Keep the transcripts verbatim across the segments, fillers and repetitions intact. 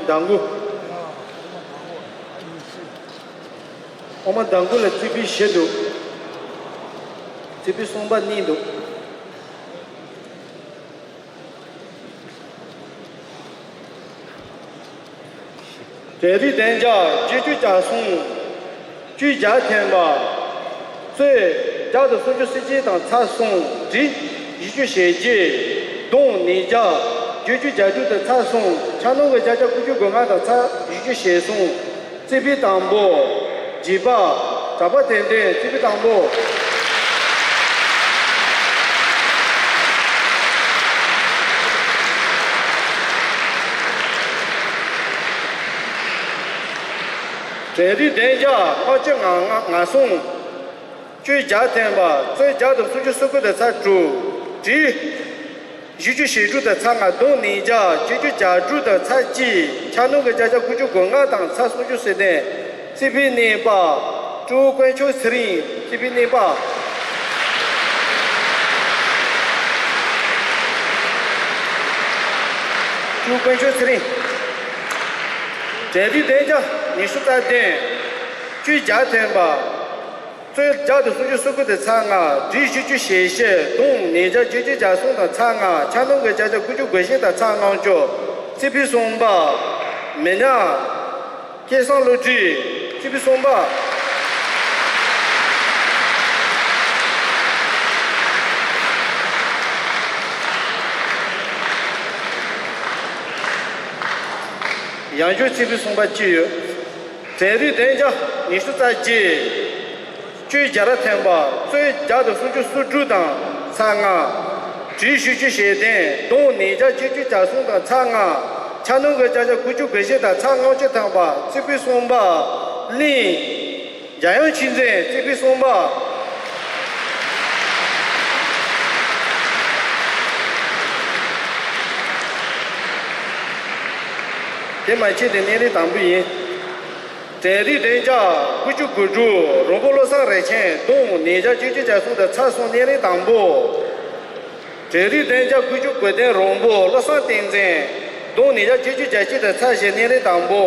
ཟླ་མགོ། ཨོ་མ་ཟླ་མགོ་ལ་རྩིས་འཕེན་བཞི་འདུག་རྩིས་འཕེན་གསུམ་པ་གཉིས་འདུག་གྲལ་རིམ་བདུན་བརྒྱ་བརྒྱད་ཅུ་གྱ་གསུམ། བཅུ་བརྒྱ་ཐོན་པ། གཙོས་བརྒྱ་དང་སུམ་ཅུ་སོ་གཅིག་དང་ཚེག་གསུམ། བྲིས་བཞི་བཅུ་ཞེ་བརྒྱད། བསྡོམས་ཉིས་བརྒྱ་བརྒྱད་ཅུ་གྱ་དྲུག་དང་ཚེག་གསུམ། ཆ་སྙོམས་ཀྱི་བརྒྱ་ཆ་དགུ་བཅུ་གོ་ལྔ་དང་ཚེག་བཞི་བཅུ་ཞེ་གསུམ། རྩིས་འཕེན་དང་པོ། བརྒྱད་པ། གྲགས་པ་དོན་ལྡན། རྩིས་འཕེན་དང་པོ། གྲལ་རིམ་བདུན་བརྒྱ་ལྔ་བཅུ་ང་གསུམ། བཅུ་བརྒྱ་ཐོན་པ། གཙོས་བརྒྱ་དང་སུམ་ཅུ་སོ་དགུ་དང་ཚེག་དྲུག་བྲིས་བཞི་བཅུ་ཞེ་དྲུག་དང་ཚེག་ལྔ། བསྡོམས་ཉིས་བརྒྱ་བརྒྱད་ཅུ་གྱ་དྲུག་དང་ཚེག་གཅིག་ཆ་སྙོམས་ཀྱི་བརྒྱ་ཆ་དགུ་བཅུ་གོ་ལྔ་དང་ཚེག་སུམ་ཅུ་སོ་བདུན། རྩིས་འཕེན་གཉིས་པ། སྤྲུལ་སྐུ་དཀོན་མཆོག་ཚེ་རིང་། རྩིས་འཕེན་གཉིས་པ། སྤྲུལ་སྐུ་དཀོན་མཆོག་ཚེ་རིང་། གྲལ་རིམ་བདུན་བརྒྱ་ཉི་ཤུ་རྩ་བདུན། བཅུ་བརྒྱ་ཐོན་པ། གཙོས་བརྒྱ་དང་སུམ་ཅུ་སོ་དགུ་དང་ཚེག་ལྔ། བྲིས་བཞི་བཅུ་ཞེ་བཞི། བསྡོམས་ཉིས་བརྒྱ་བརྒྱད་ཅུ་གྱ་གསུམ་དང་ཚེག་ལྔ། ཆ་སྙོམས་ཀྱི་བརྒྱ་ཆ་དགུ་བཅུ་གོ་བཞི་དང་ཚེག་ལྔ་བཅུ། རྩིས་འཕེན་གསུམ་པ། མི་ཉག་སྐལ་བཟང་བློ་གྲོས། རྩིས་འཕེན་གསུམ་པ། ཡང་བསྐྱར་རྩིས་འཕེན་གསུམ་པ་གཅིག་ཡོད། གྲལ་རིམ་བདུན་བརྒྱ་ཉི་ཤུ་རྩ་བརྒྱད། བཅུ་བརྒྱ་ར་ཐོན་པ། གཙོས་བརྒྱ་དང་སུམ་ཅུ་སོ་དྲུག་དང་ཚེག་ལྔ། བྲིས་བཞི་བཅུ་ཞེ་བདུན། བསྡོམས་ཉིས་བརྒྱ་བརྒྱད་ཅུ་གྱ་གསུམ་དང་ཚེག་ལྔ། ཆ་སྙོམས་ཀྱི་བརྒྱ་ཆ་དགུ་བཅུ་གོ་བཞི་དང་ཚེག་ལྔ་བཅུ་ཐོན་པ། རྩིས་འཕེན་གསུམ་པ། གླིང་འཇམ་དབྱངས་ཆོས་འཛིན། རྩིས་འཕེན་གསུམ་པ། དེ་མ་ཆད་དེ་གནས་རིམ་དང་པོ་ཡིན། གྲལ་རིམ་བདུན་བརྒྱ་དགུ་བཅུ་གོ་དྲུག་རོང་པོ་བློ་བཟང་རིན་ཆེན། བསྡོམས་ཉིས་བརྒྱ་བརྒྱད་ཅུ་གྱ་གསུམ་དང་ཚེག་གསུམ། གནས་རིམ་དང་པོ། གྲལ་རིམ་བདུན་བརྒྱ་དགུ་བཅུ་གོ་བདུན་རོང་པོ་བློ་བཟང་བསྟན་འཛིན། བསྡོམས་ཉིས་བརྒྱ་བརྒྱད་ཅུ་གྱ་གཅིག་དང་ཚེག་བཞི། གནས་རིམ་དང་པོ།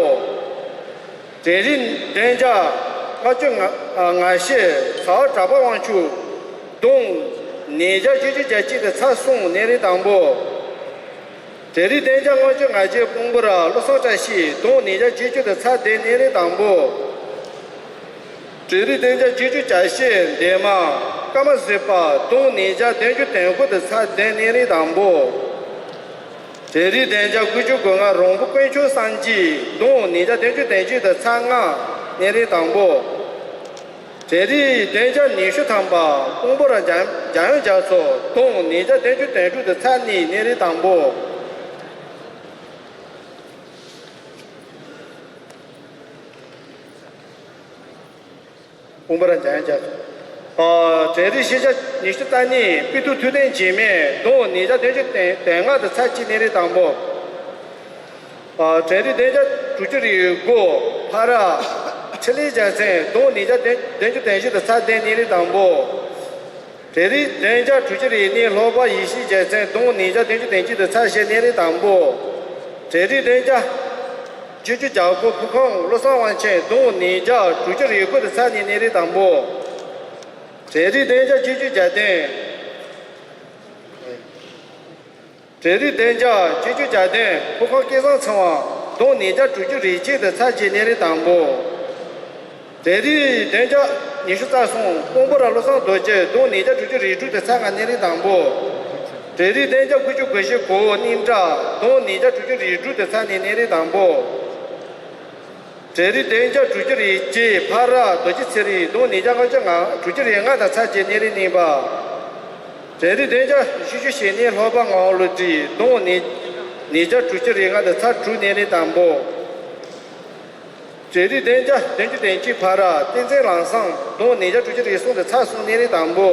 གྲལ་རིམ་བདུན་བརྒྱ་ལྔ་བཅུ་ང་བཞི་ཚ་བ་གྲགས་པ་དབང་ཕྱུག། བསྡོམས་ཉིས་བརྒྱ་བརྒྱད་ཅུ་གྱ་གཅིག་དང་ཚེག་གསུམ། གནས་རིམ་དང་པོ། གྲལ་རིམ་བདུན་བརྒྱ་ལྔ་བཅུ་ང་བརྒྱད་སྤུན་པོ་ར་བློ་བཟང་བཀྲ་ཤིས། བསྡོམས་ཉིས་བརྒྱ་བརྒྱད་ཅུ་དང་ཚེག་བདུན། གནས་རིམ་དང་པོ། གྲལ་རིམ་བདུན་བརྒྱ་བརྒྱད་ཅུ་གྱ་བཞི་འདན་མ་ཀརྨ་བཟོད་པ། བསྡོམས་ཉིས་བརྒྱ་བདུན་ཅུ་དོན་དགུ་དང་ཚེག་བདུན། གནས་རིམ་དང་པོ། གྲལ་རིམ་བདུན་བརྒྱ་དགུ་བཅུ་གོ་ལྔ་རོང་པོ་དཀོན་མཆོག་བསམ་སྐྱིད། བསྡོམས་ཉིས་བརྒྱ་བདུན་ཅུ་དོན་གཅིག་དང་ཚེག་ལྔ། གནས་རིམ་དང་པོ། གྲལ་རིམ་བདུན་བརྒྱ་ཉི་ཤུ་ཐམ་པ་སྤུན་པོ་ར་འཇམ་འཇམ་དབྱངས་རྒྱ་མཚོ། བསྡོམས་ཉིས་བརྒྱ་བདུན་ཅུ་དོན་དྲུག་དང་ཚེག་གཉིས། གནས་རིམ་དང་པོ། སྤུན་པོ་ར་འཇམ་དབྱངས་རྒྱ་མཚོ། ཨ་གྲལ་རིམ་བཞི་བརྒྱ་ཉི་ཤུ་རྩ་གཉིས་དཔེ་ཐུབ་ཐུབ་བསྟན་འཇིགས་མེད། བསྡོམས་ཉིས་བརྒྱ་བདུན་ཅུ་དོན་ལྔ་དང་ཚེག་གཅིག། གནས་རིམ་དང་པོ། ཨ་གྲལ་རིམ་བདུན་བརྒྱ་དྲུག་ཅུ་རེ་དགུ་ཕ་ར་འཕྲིན་ལས་རྒྱལ་མཚན། བསྡོམས་ཉིས་བརྒྱ་བདུན་བདུན་ཅུ་དོན་བཞི་དང་ཚེག་བདུན། གནས་རིམ་དང་པོ། གྲལ་རིམ་བདུན་བརྒྱ་དྲུག་ཅུ་རེ་གཉིས་ལྷོ་པ་ཡེ་ཤེས་རྒྱལ་མཚན། བསྡོམས་ཉིས་བརྒྱ་བདུན་ཅུ་དོན་གཅིག་དང་ཚེག་བཞི། གནས་རིམ་དང་པོ། གྲལ་རིམ་བདུན་བརྒྱ་བརྒྱད་ཅུ་གྱ་དགུ་ཕུ་ཁང་བློ་བཟང་དབང་ཆེན། བསྡོམས་ཉིས་བརྒྱ་དྲུག་ཅུ་རེ་དགུ་དང་ཚེག་གཉིས། གནས་རིམ་དང་པོ། གྲལ་རིམ་བདུན་བརྒྱ་བརྒྱད་ཅུ་གྱ་བདུན། གྲལ་རིམ་བདུན་བརྒྱ་བརྒྱད་ཅུ་གྱ་བདུན་ཕུ་ཁང་སྐལ་བཟང་ཚེ་དབང་། བསྡོམས་ཉིས་བརྒྱ་དྲུག་ཅུ་རེ་གཅིག་དང་ཚེག་གཅིག། གནས་རིམ་དང་པོ། གྲལ་རིམ་བདུན་བརྒྱ་ཉི་ཤུ་རྩ་གསུམ་སྤུན་པོ་ར་བློ་བཟང་རྡོ་རྗེ། བསྡོམས་ཉིས་བརྒྱ་དྲུག་ཅུ་རེ་དྲུག་དང་ཚེག་ལྔ། གནས་རིམ་དང་པོ། གྲལ་རིམ་བདུན་བརྒྱ་དགུ་བཅུ་གོ་བཞི་གོ་བོ་སྙིང་ཁྲག། བསྡོམས་ཉིས་བརྒྱ་དྲུག་ཅུ་རེ་དྲུག་དང་ཚེག་གཉིས། གནས་རིམ་དང་པོ། གྲལ་རིམ་བདུན་བརྒྱ་དྲུག་ཅུ་རེ་གཅིག་ཕ་ར་རྡོ་རྗེ་ཚེ་རིང་། བསྡོམས་ཉིས་བརྒྱ་ལྔ་བཅུ་ང་དྲུག་ཅུ་རེ་ལྔ་དང་ཚེག་བརྒྱད། གནས་རིམ་གཉིས་པ། གྲལ་རིམ་བདུན་བརྒྱ་བཞི་བཅུ་ཞེ་གཉིས་ལྷོ་པ་ངག་དབང་བློ་གྲོས། བསྡོམས་ཉིས་ཉིས་བརྒྱ་དྲུག་ཅུ་རེ་ལྔ་དང་ཚེག་དྲུག། གནས་རིམ་དང་པོ། གྲལ་རིམ་བདུན་བརྒྱ་བདུན་ཅུ་དོན་གཅིག་ཕ་ར་བསྟན་འཛིན་ལམ་བཟང་། བསྡོམས་ཉིས་བརྒྱ་དྲུག་ཅུ་རེ་གསུམ་དང་ཚེག་གསུམ། གནས་རིམ་དང་པོ།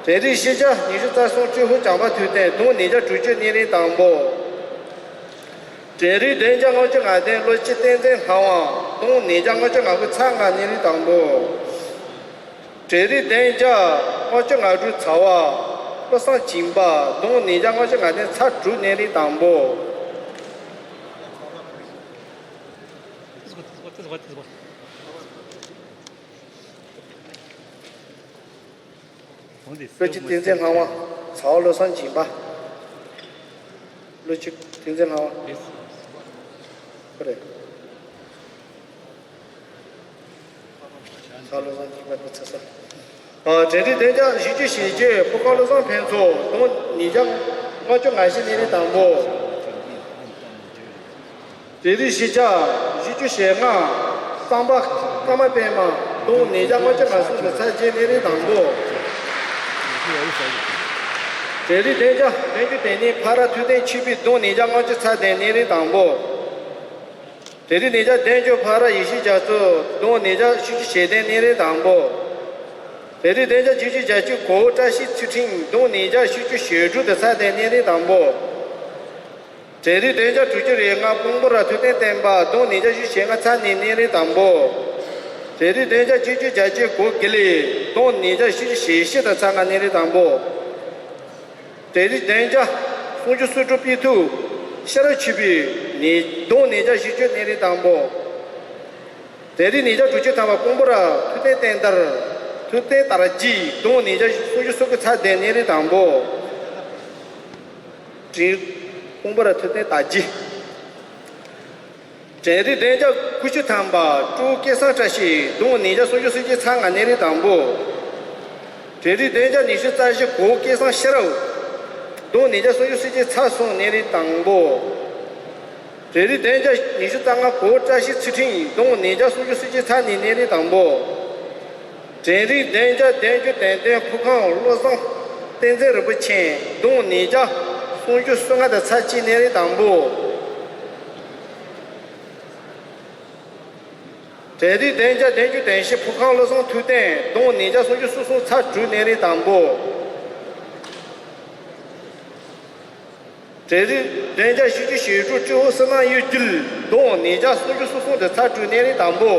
གྲལ་རིམ་བཞི་བརྒྱ་ཉི་ཤུ་རྩ་གསུམ་ཀྲུའུ་ཧུའུ་བྱམས་པ་ཐུབ་བསྟན། བསྡོམས་ཉིས་བརྒྱ་དྲུག་ཅུ། གནས་རིམ་དང་པོ། གྲལ་རིམ་བདུན་བརྒྱ་ལྔ་བཅུ་ང་བདུན་བློ་སྐྱེས་བསྟན་འཛིན་ལྷ་དབང་། བསྡོམས་ཉིས་བརྒྱ་ལྔ་བཅུ་ང་དགུ་ཚེག་ལྔ། གནས་རིམ་དང་པོ། གྲལ་རིམ་བདུན་བརྒྱ་ལྔ་བཅུ་ང་དྲུག་ཚ་བ་བློ་བཟང་སྦྱིན་པ། བསྡོམས་ཉིས་བརྒྱ་ལྔ་བཅུ་ང་བདུན་ཚེག་དྲུག། གནས་རིམ་དང་པོ། What is, what is, what? བློ་སྤྱི་བསྟན་འཛིན་ལྷ་དབང་། ཚ་བ་བློ་བཟང་སྦྱིན་པ། བློ་སྤྱི་བསྟན་འཛིན་ལྷ་དབང་། ཁོ་རེད། ཚ་བ་བློ་བཟང་སྦྱིན་པ་དེ་ཚ་ས། ཨ། གྲལ་རིམ་བདུན་བརྒྱ་བཞི་བཅུ་ཞེ་བརྒྱད། ཕུར་ཁང་བློ་བཟང་ཕུན་ཚོགས། གདུང་ཉིས་བརྒྱ་ལྔ་བཅུ་ང་བཞི། གནས་རིམ་དང་པོ། གྲལ་རིམ་བཞི་བརྒྱ་བཞི་བཅུ་ཞེ་ལྔ། གཙང་པ་ཀརྨ་པདྨ། གདུང་ཉིས་བརྒྱ་ལྔ་བཅུ་ང་གསུམ་དུ་ཚར་གཅིག། གནས་རིམ་དང་པོ། གྲལ་རིམ་བདུན་བརྒྱ་བདུན་ཅུ་དོན་གཉིས། ཕ་ར་ཐུབ་བསྟན་ཆོས་འཕེལ། གདུང་ཉིས་བརྒྱ་ལྔ་བཅུ་ཚར་བདུན། གནས་རིམ་དང་པོ། གྲལ་རིམ་ཉིས་བརྒྱ་བདུན་ཅུ། ཕ་ར་ཡེ་ཤེས་རྒྱ་མཚོ། གདུང་ཉིས་བརྒྱ་བཞི་བཅུ་ཞེ་བདུན། གནས་རིམ་དང་པོ། གྲལ་རིམ་བདུན་བརྒྱ་བརྒྱད་ཅུ་གྱ་གཅིག། གོ་བོ་བཀྲ་ཤིས་ཚུལ་ཁྲིམས། གདུང་ཉིས་བརྒྱ་བཞི་བཅུ་ཞེ་དྲུག་དུ་ཚར་བདུན། གནས་རིམ་དང་པོ། གྲལ་རིམ་བདུན་བརྒྱ་དྲུག་ཅུ་རེ་ལྔ། སྤུངས་པ་ར་ཐུབ་བསྟན་བསྟན་པ། གདུང་ཉིས་བརྒྱ་བཞི་བཅུ་ཞེ་ལྔ། ཚར་གཉིས། གནས་རིམ་དང་པོ། གྲལ་རིམ་བདུན་བརྒྱ་བརྒྱད་ཅུ་གྱ་གཅིག། གོ་དགེ་ལེགས། གདུང་ཉིས་བརྒྱ་བཞི་བཅུ་ཞེ་བཞི་དུ་ཚར་ལྔ། གནས་རིམ་དང་པོ། གྲལ་རིམ་བདུན་བརྒྱ་སུམ་ཅུ་སོ་དྲུག། དཔེ་ཐུབ་ཤེས་རབ་ཆོས་འཕེལ། ནི་གདུང་ཉིས་བརྒྱ་བཞི་བཅུ། གནས་རིམ་དང་པོ། གྲལ་རིམ་ཉིས་བརྒྱ་དྲུག་ཅུ་ཐམ་པ། སྤུངས་པ་ར་ཐུབ་བསྟན་བསྟན་དར། ཐུབ་བསྟན་དར་རྒྱས། གདུང་ཉིས་བརྒྱ་སུམ་ཅུ་སོ་དགུ། ཚར་བདུན། གནས་རིམ་དང་པོ། སྤྲིན། སྤུངས་པ་ར་ཐུབ་བསྟན་དར་རྒྱས། གྲལ་རིམ་བདུན་བརྒྱ་དགུ་བཅུ་ཐམ་པ། སྤྲུལ་སྐལ་བཟང་བཀྲ་ཤིས། གདུང་ཉིས་བརྒྱ་སུམ་ཅུ་སོ་གཅིག། ཚར་ལྔ། གནས་རིམ་དང་པོ། གྲལ་རིམ་བདུན་བརྒྱ་ཉི་ཤུ་རྩ་བཞི། གོ་བོ་སྐལ་བཟང་ཤེས་རབ། གདུང་ཉིས་བརྒྱ་སུམ་ཅུ་སོ་གཅིག། ཚར་གསུམ། གནས་རིམ་དང་པོ། གྲལ་རིམ་བདུན་བརྒྱ་ཉི་ཤུ་རྩ་ལྔ། གོ་བོ་བཀྲ་ཤིས་ཚུལ་ཁྲིམས། གདུང་ཉིས་བརྒྱ་སུམ་ཅུ་སོ་གཅིག། ཚར་གཉིས། གནས་རིམ་དང་པོ། གྲལ་རིམ་བདུན་བརྒྱ་བདུན་ཅུ་དོན་བདུན། ཕུར་ཁང་བློ་བཟང་བསྟན་འཛིན་རིན་པོ་ཆེ། གདུང་ཉིས་བརྒྱ་སུམ་ཅུ་སོ་ལྔ་དང་ཚར་གཅིག། གནས་རིམ་དང་པོ། གྲལ་རིམ་བདུན་བརྒྱ་བདུན་ཅུ་དོན་བཞི། ཕུར་ཁང་བློ་བཟང་ཐུབ་བསྟན། གདུང་ཉིས་བརྒྱ་སུམ་ཅུ་སོ་གསུམ། ཚར་དྲུག། གནས་རིམ་དང་པོ། གྲལ་རིམ་བདུན་བརྒྱ་བཞི་བཅུ་ཞེ་དྲུག། སྤྲེའུ་བསོད་ནམས་གཡུ་འགྱུར། གདུང་ཉིས་བརྒྱ་སུམ་ཅུ་སོ་གསུམ་དུ་ཚར་དྲུག། གནས་རིམ་དང་པོ།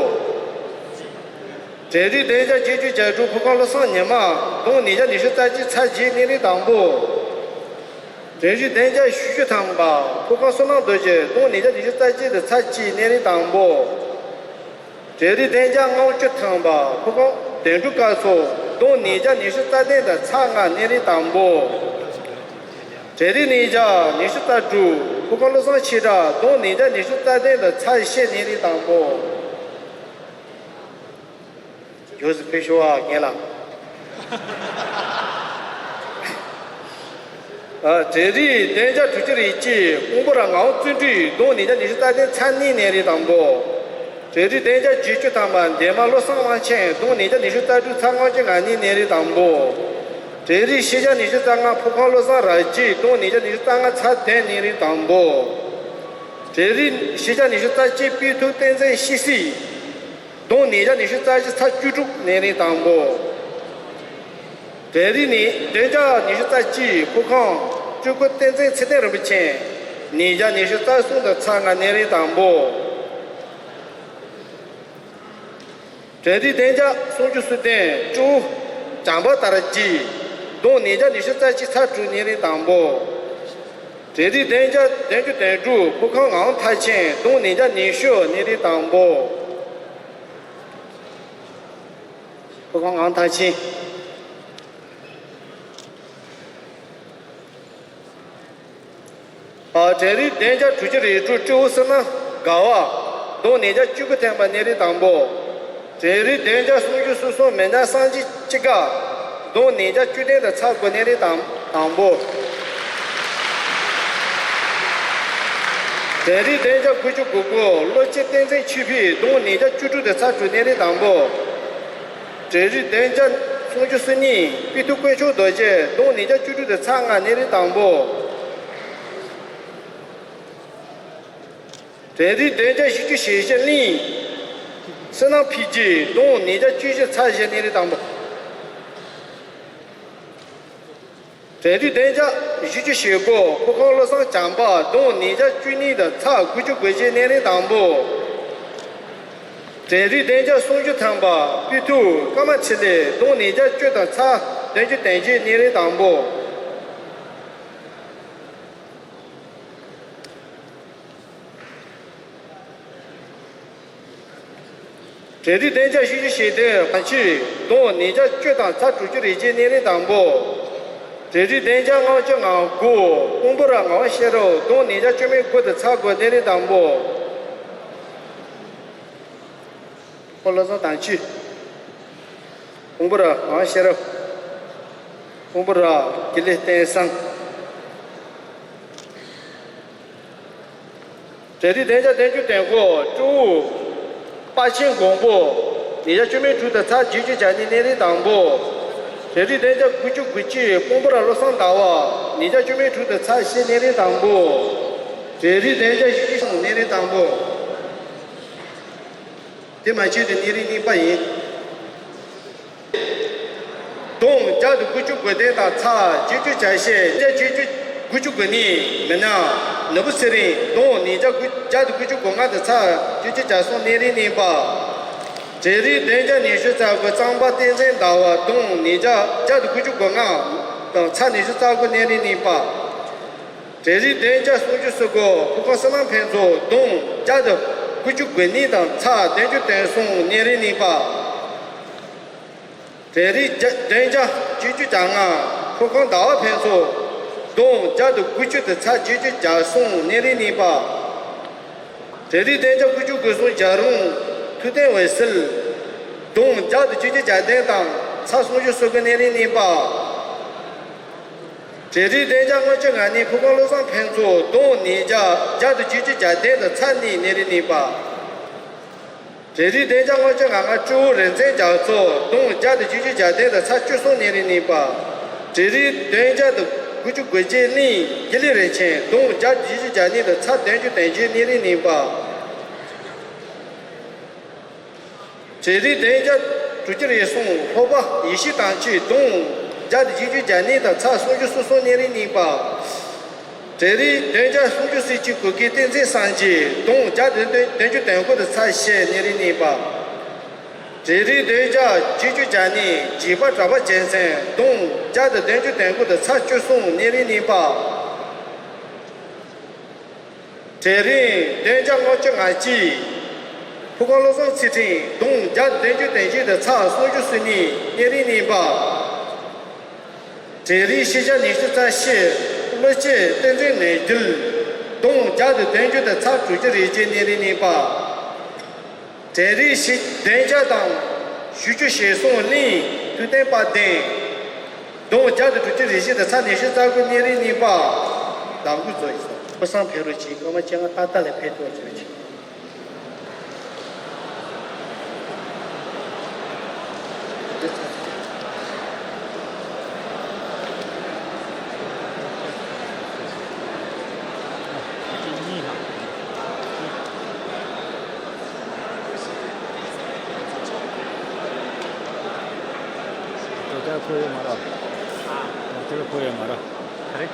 གྲལ་རིམ་བདུན་བརྒྱ་བརྒྱད་ཅུ་གྱ་དྲུག། ཕུར་ཁང་བློ་བཟང་ཉི་མ། གདུང་ཉིས་བརྒྱ་ཉི་ཤུ་རྩ་གཅིག། ཚར་བརྒྱད། གནས་རིམ་དང་པོ། གྲལ་རིམ་བདུན་བརྒྱ་བཞི་བཅུ་ཐམ་པ། ཕུར་ཁང་བསོད་ནམས་རྡོ་རྗེ། གདུང་ཉིས་བརྒྱ་ཉི་ཤུ་རྩ་གཅིག་དང་ཚར་གཅིག། གནས་རིམ་དང་པོ། གྲལ་རིམ་བདུན་བརྒྱ་ལྔ་བཅུ་ཐམ་པ། ཕུར་ཁང་དོན་གྲུབ་སྐལ་བཟང་། གདུང་ཉིས་བརྒྱ་ཉི་ཤུ་རྩ་བདུན་དང་ཚར་ལྔ། གནས་རིམ་དང་པོ། གྲལ་རིམ་ཉིས་བརྒྱ་ཉི་ཤུ་རྩ་དྲུག། ཕུར་ཁང་བློ་བཟང་ཆོས་གྲགས། གདུང་ཉིས་བརྒྱ་ཉི་ཤུ་རྩ་བདུན་དང་ཚར་བཞི། གནས་རིམ་དང་པོ། ཡོངས་སུ་ཕེབས་ཤོག་ཨ་རྒན་ལགས། ཨ། གྲལ་རིམ་བདུན་བརྒྱ་དྲུག་ཅུ་རེ་གཅིག། སྤུངས་པ་ར་ངག་དབང་བརྩོན་འགྲུས། གདུང་ཉིས་བརྒྱ་ཉི་ཤུ་རྩ་བདུན། ཚར་གཉིས། གནས་རིམ་དང་པོ། གྲལ་རིམ་བདུན་བརྒྱ་བརྒྱད་ཅུ་ཐམ་པ། འདན་མ་བློ་བཟང་དབང་ཆེན། གདུང་ཉིས་བརྒྱ་ཉི་ཤུ་རྩ་དྲུག། ཚར་ལྔ་བཅུ་ང་གཉིས། གནས་རིམ་དང་པོ། གྲལ་རིམ་བཞི་བརྒྱ་ཉི་ཤུ་རྩ་ལྔ། ཕུར་ཁང་བློ་བཟང་ར་སྐྱིད། གདུང་ཉིས་བརྒྱ་ཉི་ཤུ་རྩ་ལྔ། ཚར་བདུན། གནས་རིམ་དང་པོ། གྲལ་རིམ་བཞི་བརྒྱ་ཉི་ཤུ་རྩ་གཅིག། དཔེ་ཐུབ་བསྟན་འཛིན་ཤེས་གཟིགས། གདུང་ཉིས་བརྒྱ་ཉི་ཤུ་རྩ་བཞི། ཚར་བཅུ་དྲུག། གནས་རིམ་དང་པོ། གྲལ་རིམ་ནི་བདུན་བརྒྱ་ཉི་ཤུ་རྩ་གཅིག། ཕུར་ཁང་སྤྲུལ་སྐུ་བསྟན་འཛིན་ཚེ་བརྟན་རིན་པོ་ཆེ། ཉིས་བརྒྱ་ཉི་ཤུ་རྩ་གསུམ་དང་ཚར་ལྔ། གནས་རིམ་དང་པོ། གྲལ་རིམ་བདུན་བརྒྱ་སུམ་ཅུ་སོ་བདུན། སྤྲེའུ་བྱམས་པ་དར་རྒྱས། གདུང་ཉིས་བརྒྱ་ཉི་ཤུ་རྩ་གཅིག། ཚར་དྲུག། གནས་རིམ་དང་པོ། གྲལ་རིམ་བདུན་བརྒྱ་བདུན་ཅུ་དོན་དྲུག། ཕུར་ཁང་ངག་དབང་མཐར་ཕྱིན། གདུང་ཉིས་བརྒྱ་ཉི་ཤུ། གནས་རིམ་དང་པོ། ཕུར་ཁང་ངག་དབང་མཐར་ཕྱིན། ཨ། གྲལ་རིམ་བདུན་བརྒྱ་དྲུག་ཅུ་རེ་དྲུག། སྤྲེའུ་བསོད་ནམས་དགའ་བ། གདུང་ཉིས་བརྒྱ་བཅུ་དགུ་ཐམ་པ། གནས་རིམ་དང་པོ། གྲལ་རིམ་བདུན་བརྒྱ་སུམ་ཅུ་སོ་གསུམ། མི་ཉག་སངས་རྒྱས་སྐྱིད་དགའ། གདུང་ཉིས་བརྒྱ་བཅུ་བདུན་དང་ཚར་དགུ། གནས་རིམ་དང་དང་པོ། གྲལ་རིམ་བདུན་བརྒྱ་དགུ་བཅུ་གོ་དགུ། བློ་སྤྱི་བསྟན་འཛིན་ཆོས་འཕེལ། གདུང་ཉིས་བརྒྱ་བཅུ་དྲུག་དང་ཚར་དྲུག། གནས་རིམ་དང་པོ། གྲལ་རིམ་བདུན་བརྒྱ་སུམ་ཅུ་སོ་གཉིས། དཔེ་ཐུབ་དཀོན་མཆོག་རྡོ་རྗེ། གདུང་ཉིས་བརྒྱ་བཅུ་དྲུག་དང་ཚར་ལྔ། གནས་རིམ་དང་པོ། གྲལ་རིམ་བདུན་བརྒྱ་བཞི་བཅུ་ཞེ་བཞི། གླིང་བསོད་ནམས་འཕེལ་རྒྱས། གདུང་ཉིས་བརྒྱ་བཅུ་བཞི། ཚར་བཞི། གནས་རིམ་དང་པོ། གྲལ་རིམ་བདུན་བརྒྱ་བཞི་བཅུ་ཞེ་དགུ། ཕུར་ཁང་བློ་བཟང་བྱམས་པ། གདུང་ཉིས་བརྒྱ་བཅུ་གཉིས་དང་ཚར་དགུ་བཅུ་གོ་གཅིག། གནས་རིམ་དང་པོ། གྲལ་རིམ་བདུན་བརྒྱ་སུམ་ཅུ་ཐམ་པ། དཔེ་ཐུབ་ཀརྨ་འཕྲིན་ལས། གདུང་ཉིས་བརྒྱ་བཅུ་དང་ཚར་བདུན་ཅུ་དོན་གཅིག། གནས་རིམ་དང་པོ། གྲལ་རིམ་བདུན་བརྒྱ་བཞི་བཅུ་ཞེ་བདུན་གང་ཅི་གདོང་ཉིས་བརྒྱ་བཅུ་དང་ཚ་དྲུག་ཅུ་རེ་བརྒྱད་གནས་རིམ་དང་པོ། གྲལ་རིམ་བདུན་བརྒྱ་ལྔ་བཅུ་ང་དགུ་དཔང་པོ་ར་ངག་དབང་ཤེས་རབ་གདོང་ཉིས་བརྒྱ་བཅུ་མེད་དགུ་དང་ཚ་དགུ་གནས་རིམ་དང་པོ། ཁོ་བློ་བཟང་དང་ཅི། དཔང་པོ་ར་ངག་དབང་ཤེས་རབ། དཔང་པོ་ར་དགེ་ལེགས་བསྟན་བཟང་། གྲལ་རིམ་བདུན་བརྒྱ་བདུན་ཅུ་དོན་དགུ་སྤྲེའུ་དཔའ་ཆེན་མགོན་པོ། ཉིས་བརྒྱ་བཅུ་མེད་དྲུག་དང་ཚ་བརྒྱད་ཅུ་གྱ་གཉིས་གནས་རིམ་དང་པོ། གྲལ་རིམ་བདུན་བརྒྱ་དགུ་བཅུ་གོ་གཅིག་དཔང་པོ་ར་བློ་བཟང་ཟླ་བ། ཉིས་བརྒྱ་བཅུ་མེད་དྲུག་དང་ཚ་བཞི་གནས་རིམ་དང་པོ། གྲལ་རིམ་བདུན་བརྒྱ་བཞི་བཅུ་གནས་རིམ་དང་པོ། དེ་མ་ཆད་དུ་གནས་རིམ་གཉིས་པ་ཡིན། གདོང་བརྒྱ་དང་དགུ་བཅུ་གོ་བདུན་དང་ཚ་བརྒྱད་ཅུ་གྱ་བཞི། བརྒྱ་བརྒྱད་ཅུ་དགུ་བཅུ་གོ་གཉིས་མི་ནག་ནོར་བུ་ཚེ་རིང་གདོང་ཉིས་བརྒྱ་དགུ་བརྒྱ་དང་དགུ་བཅུ་གོ་ལྔ་དང་ཚ་བརྒྱད་ཅུ་གྱ་གསུམ་གནས་རིམ་གཉིས་པ། གྲལ་རིམ་བདུན་བརྒྱ་ཉི་ཤུ་རྩ་དགུ་གཙང་པ་བསྟན་འཛིན་ཟླ་བ་གདོང་ཉིས་བརྒྱ་བརྒྱ་དང་དགུ་བཅུ་གོ་ལྔ་དང་ཚ་ཉི་ཤུ་རྩ་དགུ་གནས་རིམ་གཉིས་པ། གྲལ་རིམ་བདུན་བརྒྱ་སུམ་ཅུ་སོ་དགུ་ཕོ་བྲང་བསོད་ནམས་ཕུན་ཚོགས་གདོང་བརྒྱ་དང་དགུ་བཅུ་གོ་གཉིས་དང་ཚ་བདུན་ཅུ་དོན་གསུམ་གནས་རིམ་གཉིས་པ། གྲལ་རིམ་བརྒྱ་བདུན་བརྒྱ་བཅུ་བཅུ་གྱ་ལྔ་ཕོ་བྲང་ཟླ་བ་ཕུན་ཚོགས་གདོང་བརྒྱ་དང་དགུ་བཅུ་དང་ཚ་བརྒྱད་ཅུ་གྱ་གསུམ་གནས་རིམ་གཉིས་པ། གྲལ་རིམ་བདུན་བརྒྱ་དགུ་བཅུ་གོ་གསུམ་རྒྱལ་རོང་ཐུབ་བསྟན་འོད་ཟེར་གདོང་བརྒྱ་དང་བཅུ་བཅུ་གྱ་བདུན་དང་ཚ་སུམ་ཅུ་སོ་དགུ་གནས་རིམ་གཉིས་པ། གྲལ་རིམ་བདུན་བརྒྱ་ལྔ་བཅུ་ང་གཉིས་ཕོ་བྲང་བློ་བཟང་ཕུན་ཚོགས་གདོང་ཉིས་བརྒྱ་བརྒྱ་དང་བཅུ་བཅུ་གྱ་བདུན་དང་ཚ་གཉིས་གནས་རིམ་གཉིས་པ། གྲལ་རིམ་བདུན་བརྒྱ་ལྔ་བཅུ་ང་ལྔ་སྤྲེའུ་རིག་འཛིན་རྒྱ་མཚོ་གདོང་བརྒྱ་དང་བཅུ་བཅུ་གྱ་བདུན་དང་ཚ་བཅུ་གསུམ་གནས་རིམ་གཉིས་པ། གྲལ་རིམ་བདུན་བརྒྱ་དང་དགུ་བཅུ་གོ་བརྒྱད་གླིང་དགེ་ལེགས་རིན་ཆེན་གདོང་བརྒྱ་དང་བཅུ་བཅུ་གྱ་གཉིས་དང་ཚ་བདུན་ཅུ་དོན་བརྒྱད་གནས་རིམ་གཉིས་པ། གྲལ་རིམ་བདུན་བརྒྱ་དྲུག་ཅུ་རེ་གསུམ་ལྷོ་པ་ཡེ་ཤེས་དང་བཅས་གདོང་བརྒྱ་དང་བརྒྱད་ཅུ་གྱ་གཉིས་དང་ཚ་སུམ་ཅུ་སོ་གསུམ་གནས་རིམ་གཉིས་པ། གྲལ་རིམ་བདུན་བརྒྱ་སུམ་ཅུ་སོ་གཅིག་གུ་གེ་བསྟན་འཛིན་སངས་རྒྱས་གདོང་བརྒྱ་དང་བདུན་ཅུ་དོན་དགུ་དང་ཚ་བཞི་གནས་རིམ་གཉིས་པ། གྲལ་རིམ་བདུན་བརྒྱ་བརྒྱད་ཅུ་གྱ་གཉིས་བྱིས་པ་གྲགས་པ་རྒྱལ་མཚན་གདོང་བརྒྱ་དང་བདུན་ཅུ་དོན་དགུ་དང་ཚ་བཅུ་གསུམ་གནས་རིམ་གཉིས་པ། གྲལ་རིམ་བདུན་བརྒྱ་ལྔ་བཅུ་ང་གཅིག་ཕོ་བྲང་བློ་བཟང་ཚེ་རིང་གདོང་བརྒྱ་དང་བདུན་ཅུ་དོན་བཞི་དང་ཚ་སུམ་ཅུ་སོ་གཉིས་གནས་རིམ་གཉིས་པ། གྲལ་རིམ་བཞི་བརྒྱ་ཉི་ཤུ་རྩ་བཞི་ཀླུ་སྐྱེས་བསྟན་འཛིན་ནོར་རྒྱལ་གདོང་བརྒྱ་དང་བདུན་ཅུ་དང་ཚ་དྲུག་ཅུ་རེ་བརྒྱད་གནས་རིམ་གཉིས་པ། གྲལ་རིམ་བཞི་བདུན་བརྒྱ་དང་བཞི་བཅུ་ཞེ་གསུམ་གླིང་ཐུབ་བསྟན་དཔལ་ལྡན་གདོང་བརྒྱ་དང་དྲུག་ཅུ་རེ་བཞི་དང་ཚ་ཉི་ཤུ་རྩ་དགུ་གནས་རིམ་གཉིས་པ། ལམ་འགོ་རྫོགས་ཡིན་ཟེར། ཀུན་བཟང་ཕེབས་རོགས་གྱིས། སྐར་མ་བཅོ་ལྔ་ཏག་ཏག་ལ་ཕེབས་ཐུབ་པ་བྱེད་རོགས་གྱིས། དེ་ལྟར་ཁོ་ཡོད་མ་རེད། དེ་ལྟར་ཁོ་ཡོད་མ་རེད། ག་རེ།